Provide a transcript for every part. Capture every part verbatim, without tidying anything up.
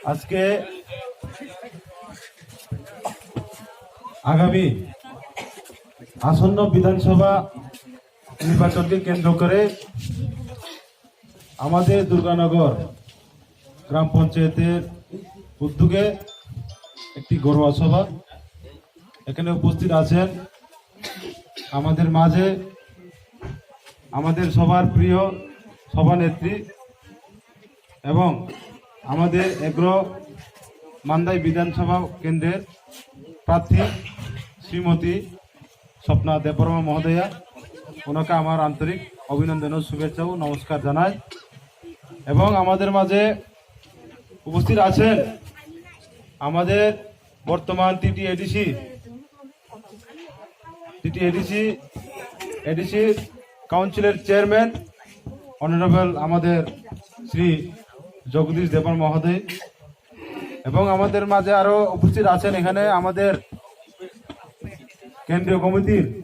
আজকে আগামী আসন্ন বিধানসভা নির্বাচনকে কেন্দ্র করে আমাদের দুর্গানগর গ্রাম পঞ্চায়েতের উদ্যোগে একটি ঘরোয়া সভা। এখানে উপস্থিত আছেন আমাদের মাঝে আমাদের সবার প্রিয় সভানেত্রী এবং আমাদের এগ্রো মান্দাই বিধানসভা কেন্দ্রের প্রার্থী শ্রীমতী স্বপ্না দেববর্মা মহোদয়া, ওনাকে আমার আন্তরিক অভিনন্দন ও শুভেচ্ছা ও নমস্কার জানাই। এবং আমাদের মাঝে উপস্থিত আছেন আমাদের বর্তমান টিটিএডিসি টিটিএডিসি এডিসি কাউন্সিলের চেয়ারম্যান অনারেবল আমাদের শ্রী জগদীশ দেবর মহোদয়, এবং আমাদের মাঝে আরো উপস্থিত আছেন এখানে আমাদের কেন্দ্রীয় কমিটির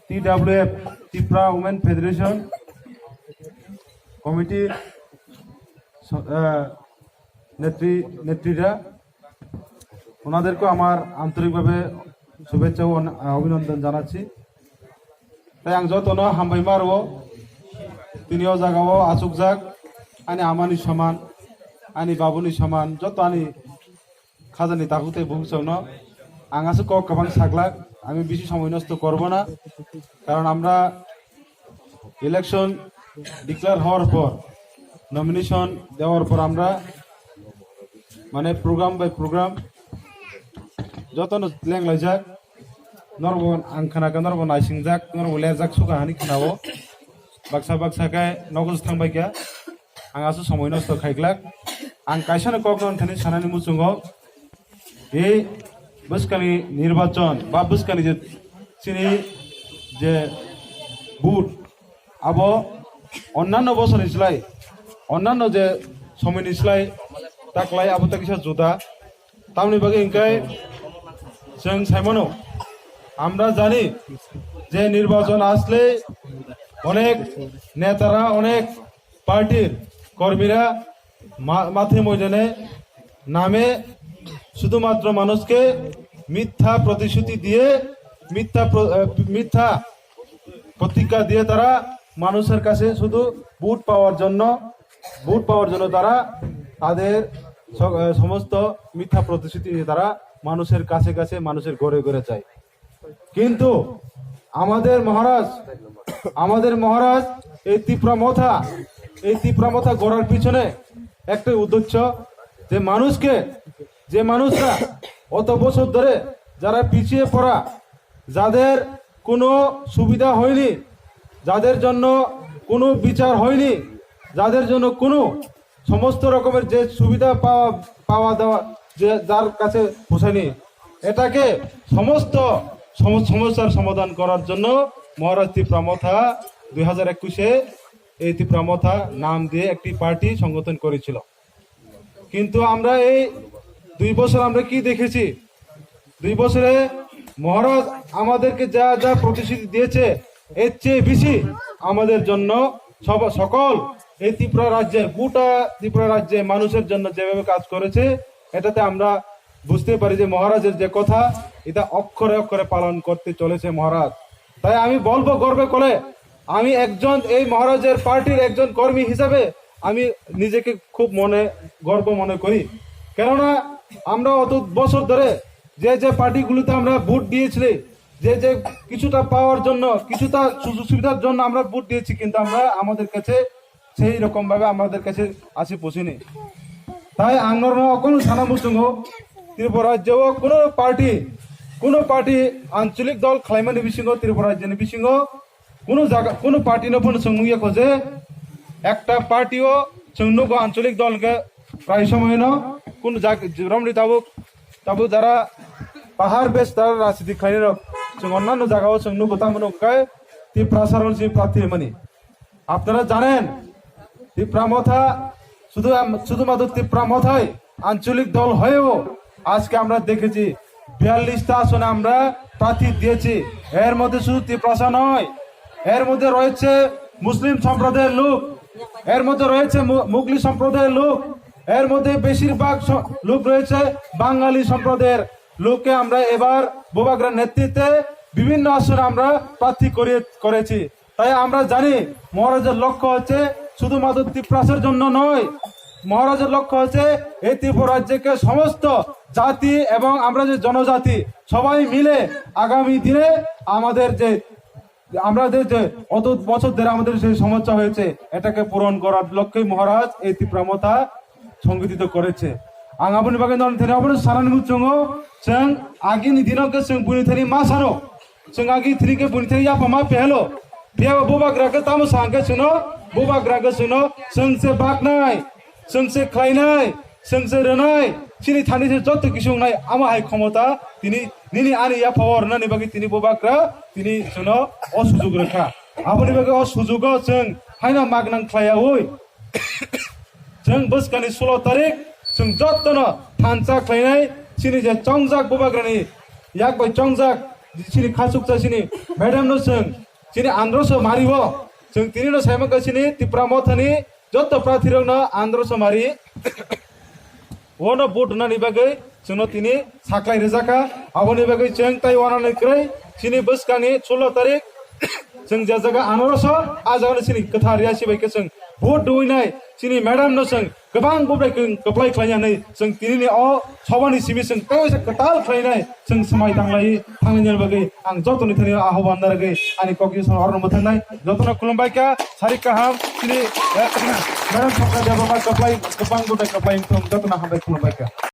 টিডাব্লিউএফ, ত্রিপুরা উমেন ফেডারেশন কমিটির স- আহ, নেত্রী নেত্রীরা, ওনাদেরকেও আমার আন্তরিকভাবে শুভেচ্ছা ও অন- আহ, অভিনন্দন জানাচ্ছি। Tai ang jotono hambai ma rwo, tini o jaga o achukjak ani amani soman, ani babuni soman, joto ani khajani takhuk tei bukhuk chwngno ang aswk kok kwbang saglak, ami bisi somoi nosto korbo na, karon amra election declare howar por, nomination dewar por amra mane program by program jotono lenglaijak, norbo ang khna khe norbo naisingjak, norbo lerjak suka hani khnao, baksa baksa khe nogo thangbai kha. Ang aswk somoi nosto khaiglak. Ang kaisa no kok no thani sanani muchungo. Ei bwskangni nirbachon ba bwskangni je chini je vote abo onnanno bosorni slai, onnanno je somoini slai taklai abo ta kisa juda. Tamni bagwi hwnkhe chwng saimano, আমরা জানি যে নির্বাচন আসলে অনেক নেতারা, অনেক পার্টির কর্মীরা মা-, মাঠে ময়দানে নামে শুধুমাত্র মানুষকে মিথ্যা প্রতিশ্রুতি দিয়ে, মিথ্যা প্র-, আহ, মিথ্যা প্রতিজ্ঞা দিয়ে তারা মানুষের কাছে শুধু ভোট পাওয়ার জন্য, ভোট পাওয়ার জন্য তারা তাদের স-, আহ, সমস্ত মিথ্যা প্রতিশ্রুতি দিয়ে তারা মানুষের কাছে কাছে, মানুষের ঘরে ঘরে যায়। কিন্তু আমাদের মহারাজ, আমাদের মহারাজ এই তিপ্রা মথা, এই তিপ্রা মথা গড়ার পিছনে একটাই উদ্দেশ্য, যে মানুষকে, যে মানুষরা অত বছর ধরে যারা পিছিয়ে পড়া, যাদের কোনো সুবিধা হয়নি, যাদের জন্য কোনো বিচার হয়নি, যাদের জন্য কোনো সমস্ত রকমের যে সুবিধা পাওয়া, পাওয়া দেওয়া, যে যার কাছে পৌঁছায়নি, এটাকে সমস্ত সম-, সমস্যার সমাধান করার জন্য মহারাজ তিপ্রা মথা দুই হাজার একুশে এই তিপ্রা মথা নাম দিয়ে একটি পার্টি সংগঠন করেছিল। কিন্তু আমরা এই দুই বছর আমরা কি দেখেছি? দুই বছরে মহারাজ আমাদেরকে যা যা প্রতিশ্রুতি দিয়েছে, এর চেয়ে বেশি আমাদের জন্য সব, সকল এই ত্রিপুরা রাজ্যের, গোটা ত্রিপুরা রাজ্যে মানুষের জন্য যেভাবে কাজ করেছে, এটাতে আমরা বুঝতে পারি যে মহারাজের যে কথা, এটা অক্ষরে অক্ষরে পালন করতে চলেছে মহারাজ। তাই আমি বলবো গর্বে করে, আমি একজন এই মহারাজের পার্টির একজন কর্মী হিসাবে আমি নিজেকে খুব মনে গর্ব মনে করি। কেননা আমরা অত বছর ধরে যে যে পার্টিগুলোতে আমরা ভোট দিয়েছিলি, যে যে কিছুটা পাওয়ার জন্য, কিছুটা সুযোগ সুবিধার জন্য আমরা ভোট দিয়েছি, কিন্তু আমরা আমাদের কাছে সেই রকম ভাবে আমাদের কাছে আসে পৌঁছেনি। Tai ang norno kono sana muchungo, Tripura rajyo o kono party, kono party ancholik dol khlaimani bisingo, Tripura rajyoni bisingo kono jaga, kono party no phano chwng nukya kho je ekta party o chwng nugo ancholik dol hwnkhe prai somoy no kono jag-, romni tabuk, tabuk jara pahar bes tara rajniti khlainai rok chwng onnano jaga o chwng nugo, tamo hwnkhe Tiprasa rok chini prarthi mani. আপনারা জানেন, তিপ্রা মথা শুধু আম-, শুধুমাত্র তিপ্রা মথাই আঞ্চলিক দল হয়েও আজকে আমরা দেখেছি বিয়াল্লিশটা আসনে আমরা প্রার্থী দিয়েছি। এর মধ্যে শুধু তিপ্রাসা নয়, এর মধ্যে রয়েছে মুসলিম সম্প্রদায়ের লোক, এর মধ্যে রয়েছে মু-, মুগলি সম্প্রদায়ের লোক, এর মধ্যে বেশিরভাগ স-, লোক রয়েছে বাঙালি সম্প্রদায়ের লোককে আমরা এবার বুবাগ্রার নেতৃত্বে বিভিন্ন আসনে আমরা প্রার্থী করে, করেছি। তাই আমরা জানি মহারাজের লক্ষ্য হচ্ছে শুধুমাত্র তিপ্রাসের জন্য নয়, মহারাজের লক্ষ্য হচ্ছে এই ত্রিপুরা রাজ্যকে সমস্ত জাতি এবং আমরা যে জনজাতি সবাই মিলে আগামী দিনে আমাদের যে, আমরা যে, যে অত বছর ধরে আমাদের যে সমস্যা হয়েছে এটাকে পূরণ করার লক্ষ্যেই মহারাজ এই ত্রিপুরা মথা সংগঠিত করেছে। Ang aboni bagwi nono thani abono sanani muchungo, chwng agini dino khe chwng buni thani ma sano, chwng agi thini khe buni thani yapha ma phelo, phiyaba bubagra khe tamo sa hwnkhe chwngno, bubagra khe chwngno, chwng se baknai, chwng se khlainai, chwng se rwnai, chini thani se joto kisu wngnai, ama hai khomota tini nini ani yapha o rwnani bagwi tini bubagra tini chwngno o sujuk rwkha. Aboni bagwi o sujugo chwng haino magnang khlaiyaui, chwng bwskani sulo tarik chwng jotono thansa khlainai, chini je chongjak bubagrani yak bai chongjak, chini khachuksa chini madam no chwng chini androso mario, chwng tini no saimaka chini Tipra mothani joto prarthi rokno androso mari. Ono vote rwnani bagwi chwngno tini saklai rwjakha. Aboni bagwi chwng tai wanani kwrwi chini bwskangni sulo tarik chwng je jaga anoroso, a jagano chini kwthar riyasi bai khe chwng vote rwinai chini madam no chwng kwbang bubrai kwrwng kwplai khlainai hwnwi chwng tinini o sobani simi chwng tei waisa kwtal khlainai chwng swmai tanglai thangnani bagwi ang jotoni thani ahobhan narwgwi ani kokni song orno mwthangnai jotono khulumbaikha. Sari kaham chini madam Sapna Debbarma kwplai kwbang bubrai kwplai wngthong jotono hambai khulumbaikha.